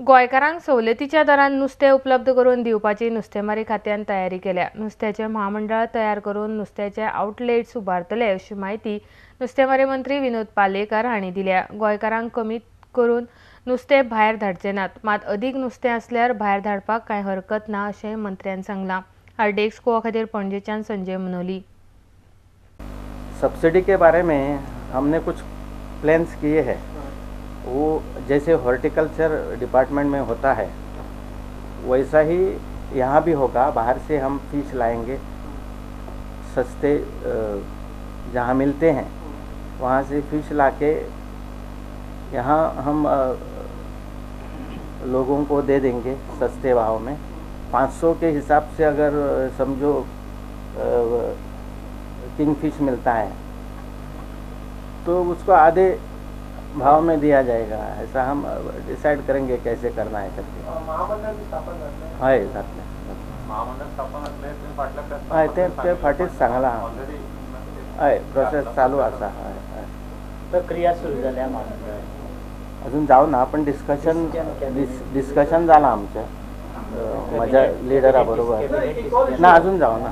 गोंयकारांक सवलतीच्या दरान नुस्तें उपलब्ध करून दिवपाची नुस्तेमारी खात्यान तयारी केल्या. नुस्त्याचें म्हामंडळ तयार करून नुस्त्याचे आउटलेट्स उबारतले अशी म्हायती नुस्तेमारी मंत्री विनोद पालयेकार हांणी दिल्या. गोंयकारांक कमी करून नुस्तें भायर धाडचे नात, मात अदीक नुस्तें आसल्यार भायर धाडपाक कांय हरकत ना अशें मंत्र्यान सांगलां. आरडीएक्स गोवा खातीर पणजेच्यान संजय मनोली. सब्सिडी के बारे में हमने कुछ प्लान्स किए हैं. वो जैसे हॉर्टिकल्चर डिपार्टमेंट में होता है वैसा ही यहाँ भी होगा. बाहर से हम फिश लाएंगे, सस्ते जहाँ मिलते हैं वहाँ से फिश लाके यहाँ हम लोगों को दे देंगे सस्ते भाव में. 500 के हिसाब से अगर समझो किंग फिश मिलता है तो उसको आधे भाव में दिया जाएगा. ऐसा हम डिसाइड करेंगे कैसे करना है करके. महामंडळ स्थापन जातलें? हय, जातलें. महामंडळ स्थापन जातलें तुवें फाटल्या हय, ते फाटींच सांगलां. हय, प्रोसेस चालू आसा. हय हय, प्रक्रिया सुरू जाल्या महामंडळाची? अजून जावना, पण डिस्कशन डिस्कशन जालां आमचें म्हज्या लिडरा बरोबर. ना, अजून जावना.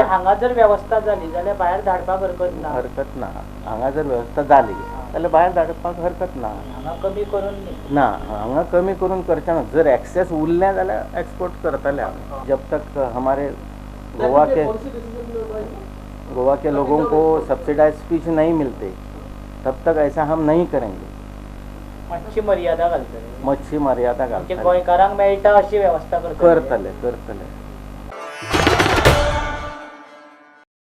हांगा जर वेवस्था जाली जाल्यार भायर धाडपाक हरकत ना? हरकत ना. हांगा जर वेवस्था जाली जाल्यार भायर धाडपाक हरकत ना. हांगा कमी करून ना, हांगा कमी करून करचें ना. जर एक्सेस उरलें जाल्यार एक्सपोर्ट करतले आमी. जब तक हमारे गोवा के लोगों को सब्सिडाइज फिश नहीं मिलते तब तक ऐसा हम नहीं करेंगे. मातशी मर्यादा घालतले? मातशी मर्यादा घालतले. गोंयकारांक मेळटा अशी वेवस्था करतले. करतले करतले.